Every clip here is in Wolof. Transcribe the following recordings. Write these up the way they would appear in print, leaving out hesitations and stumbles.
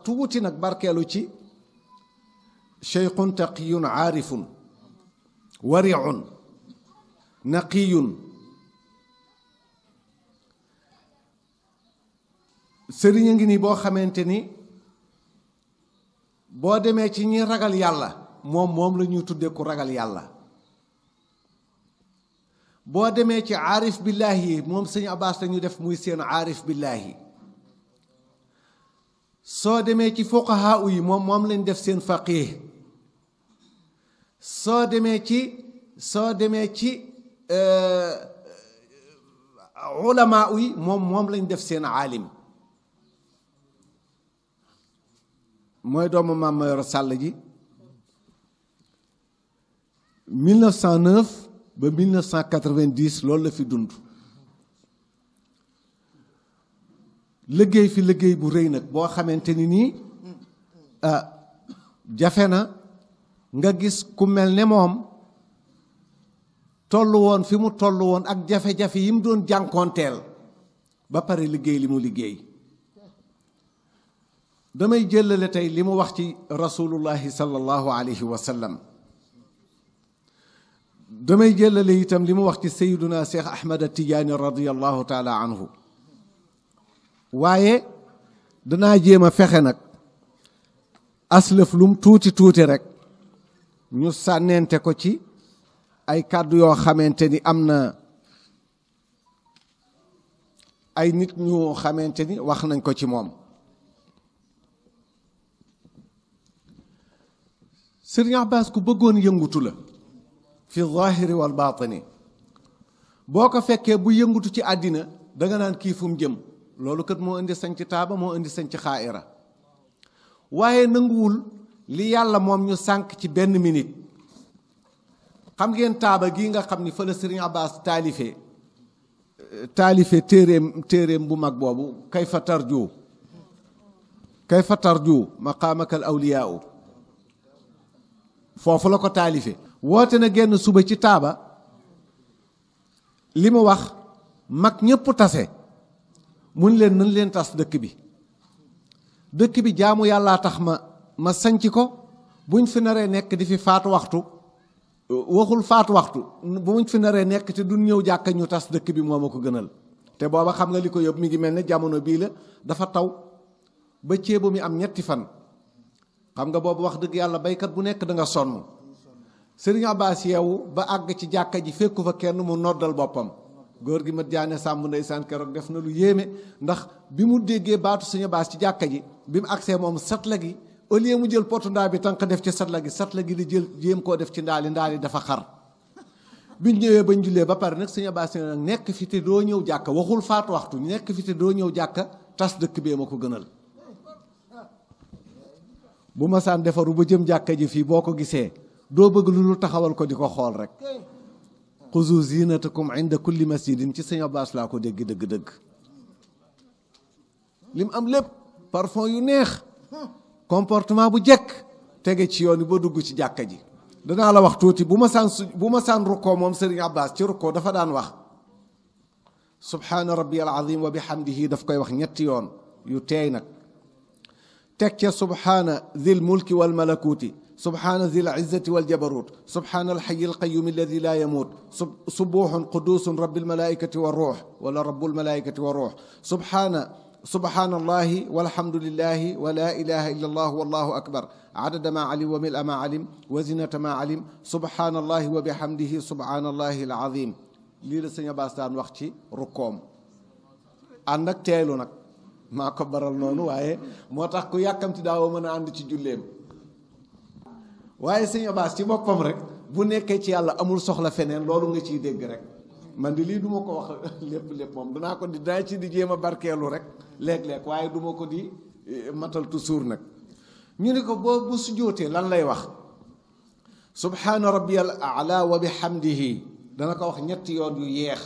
tuuti nag barkeelu ci cheikhun taqiyun aarifun wariun naqiyun sëriñ a ngi nii boo xamante ni boo demee ci ñi ragal yàlla moom la ñuy tuddee ku ragal yàlla. boo demee ci aarif billaahi moom sëñ Abbas la ñu def muy seen aarif billaahi. soo demee ci fuqahaa yi moom lañ def seen faqih. soo demee ci ulamaa yi moom lañ def seen aalim. mooy doomu Maam Mayoro Sàll ji 1909 ba 1990 loolu la fi dund. liggéey fi liggéey bu rëy nag boo xamante ni nii jafe na nga gis ku mel ne moom tollu woon fi mu tollu woon ak jafe-jafe yi mu doon jànkoonteel ba pare liggéey li mu liggéey. damay jëlale tey li mu wax ci rasulullahi sallallahu alayhi wa sallam. damay jëlale itam li mu wax ci sayyiduna Cheikh Ahmad Tijaani radiyallahu taala anhu. waaye danaa jéem a fexe nag aslëf lum tuuti rek ñu sànnente ko ci ay kàddu yoo xamante ni am na ay nit ñu xamante ni wax nañ ko ci moom. Sëriñ Abbas ku bëggoon yëngutu la fi zahiri wal baatini. boo ko fekkee bu yëngutu ci àddina danga naan kii fu mu jëm. loolu kat moo indi sañ ci taaba moo indi sañ ci xaayira. waaye nanguwul li yàlla moom ñu sànk ci benn minute. xam ngeen taaba gii nga xam ni fa la Sëriñ Abbas taalife téeréem bu mag boobu kayfa tarju maqaamaka al awliyaa foofu la ko taalife. woote na genn suba ci taaba li mu wax mag ñépp tase mun leen nañ leen tas dëkk bi jaamu yàllaa tax ma sanc ko. buñ fi naree nekk di fi faatu waxtu waxul faatu waxtu buñ fi naree nekk te duñ ñëw jàkka ñu tas dëkk bi moo ma ko gënal. te booba xam nga li ko yóbbu mi ngi mel ne jamono bii la dafa taw ba ceebu mi am 3 fan. xam nga boobu wax dëgg yàlla baykat bu nekk da nga sonn. Sëriñ Abbas yeewu ba àgg ci jàkka ji fekku fa kenn mu noddal boppam. góor gi mat jaane sàmb ndeysaan keroog def na lu yéeme ndax bi mu déggee baatu Sëriñ Abbas ci jàkka ji bi mu agsee moom satla gi au lieu mu jël potu ndaa bi tànk def ci satla gi di jël jéem koo def ci ndaali dafa xar. biñ ñëwee bañ jullee ba pare nag Sëriñ Abbas nag nekk fi te doo ñëw jàkka waxul faatu waxtu nekk fi te doo ñëw jàkka tas dëkk bee ma ko gënal. bu ma saan defaru ba jëm jàkka ji fii boo ko gisee doo bëgg lu taxawal ko di ko xool rek. xuzu zinatakum inda kulli masjidin ci Sëriñ Abbas laa ko dégg dëgg lim am lépp parfum yu neex comportement bu jekk tege ci yoon yi ba dugg ci jàkka ji. danaa la wax tuuti bu ma saan rukkoo moom Sëriñ Abbas ci rukkoo dafa daan wax subhaana rabbiyal azim wa bihamdihi daf koy wax 3 yoon yu teey nag. teg ca subhaana zil mulki wal malakuuti subhaana zil izzati wal jabaruut subhaana alxayi alqayuum alladi laa yamuut subuuxun quduusun rabbil malaaikati wa ruux wala rabbul malaaikati wa ruux subhaanallahi walhamdulillahi wa laa ilaaha illa allah wallahu akbar adada maa alim wa mila maa alim wa zinata maa alim subhaanallahi wa bihamdihi subhaanallahi alazim. lii la Sëriñ Abbas daan wax ci rukkoom ànd ak teelu nag. maa ko baral noonu waaye moo tax ku yàkkamti daawoo mën a ànd ci julleem. waaye Sëriñ Abbas ci boppam rek bu nekkee ci yàlla amul soxla feneen loolu nga ciy dégg rek. man di lii du ma ko wax lépp moom danaa ci di jéem a barkeelu rek léeg-léeg waaye du ma ko di matal toujours nag. ñu ne ko bu sujjóotee lan lay wax subhaana rabbiyal a'la wa bihamdihi dana ko wax 3 yoon yu yeex.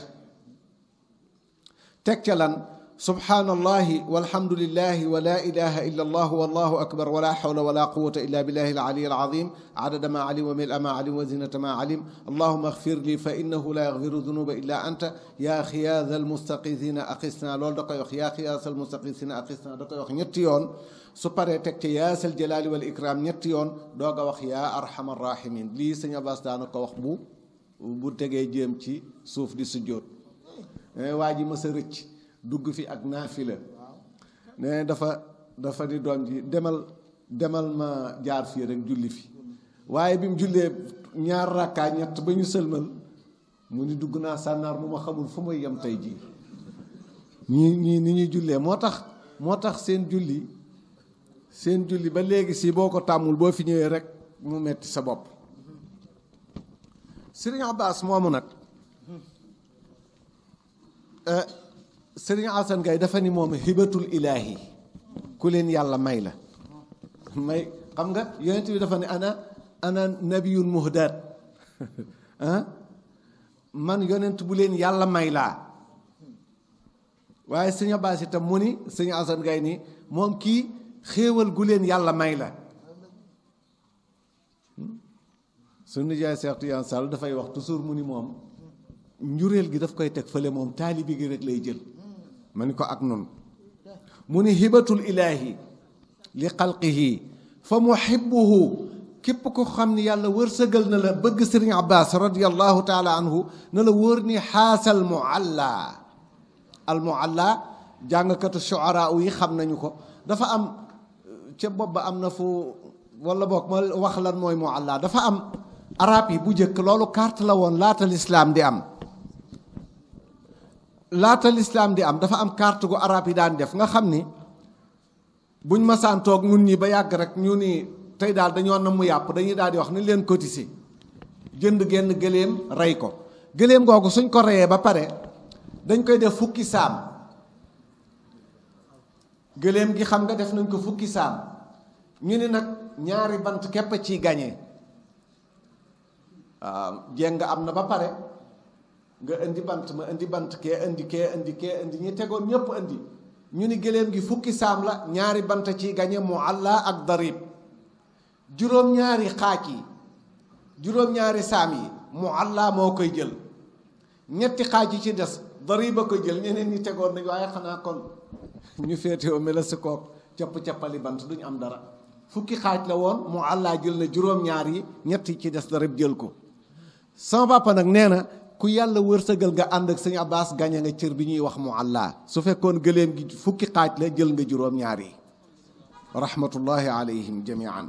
teg ca lan subhaanallahi walhamdulillahi wa laa ilaha illa allah wallahu akbar wa laa hawla wa laa quwwata illa billahi al-ali al-azim adada ma alim wa mil'a ma alim wa zinata ma alim allahumma ighfir li fa innahu la yaghfiru dhunuba illa anta yaa xiyaaz al-mustaqisina aqisna loolu da koy wax yaa xiyaaz al-mustaqisina aqisna da koy wax 3 yoon su paree teg ci yaasal jalaali wal ikram ñetti yoon doog a wax yaa arhamar rahimin lii sëñ Abbas daana ko wax bu tegee jéem ci suuf di sujjóot waa ji mës a rëcc dugg fi ak naafila ne dafa di doom ji demal ma jaar fii rek julli fi waaye bi mu jullee ñaar rakkaa ñett ba ñu sëlmal mu ni dugg naa sànnaar mu ma xamul fu may yem tey jii ñii ni ñuy jullee moo tax seen julli ba léegi si boo ko tàmmul boo fi ñëwee rek mu metti sa bopp Sëriñ Abbas moomu nag Sëriñ Asan Gay dafa ni moom hibatul ilaahi ku leen yàlla may la may xam nga yonent bi dafa ne ana nabiyun muhdaat man yonent bu leen yàlla may laa waaye sëñ Abbas itam mu ni sëñ Asan Gay ni moom kii xéewal gu leen yàlla may la suñu nijaay Seex Tijaan Sall dafay wax toujours mu ni moom njureel gi daf koy teg fële moom taalibi gi rek lay jël ma ni ko ak noonu mu ni hibatul ilaahi li xalqihi fa muhibbuhu képp ko xam ni yàlla wërsëgal na la bëgg sëriñ Abbas radiyallahu taala anhu na la wóor ni xaasal mualla al mualla jàngkatu shuara yi xam nañu ko dafa am ca bopp ba am na fu wala boog ma wax lan mooy mualla dafa am arab yi bu njëkk loolu carte la woon laata lislaam di am dafa am carte gu arab yi daan def nga xam ni buñ masaan toog ñun ñi ba yàgg rek ñu ni tey daal dañoo nam mu yàpp dañuy daal di wax ni leen cotiser jënd genn gëléem rey ko gëléem googu suñ ko reyee ba pare dañ koy def fukki saam gëléem gi xam nga def nañ ko fukki saam ñu ni nag ñaari bant képp ciy gañee waaw jéng am na ba pare nga indi bant ma indi bant kee indi ñi tegoon ñépp indi ñu ni gëléem gi fukki saam la ñaari bant ciy gañe mu àllaa ak darib juróom-ñaari xaaj yi juróom-ñaari saam yi mu àllaa moo koy jël ñetti xaaj yi ci des dariba koy jël ñeneen ñi tegoon nañ waaye xanaa kon ñu féetewoo mela si koog capp-cappali bant duñu am dara fukki xaaj la woon mu àllaa jël na juróom-ñaar yi ñett yi ci des darib jël ko sama papa nag nee na ku yàlla wërsëgal nga ànd ak sëñ Abbas gañe nga cër bi ñuy wax mu àllaa su fekkoon gëléem gi fukki xaaj la jël nga juróom-ñaar yi rahmatullahi alayhim jamian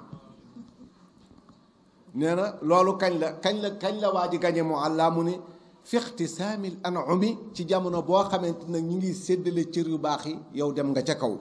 nee na loolu kañ la waa ji gañe mu àllaa mu ni fi ixtisaamil an'umi ci jamono boo xamante nag ñi ngi séddale cër yu baax yi yow dem nga ca kaw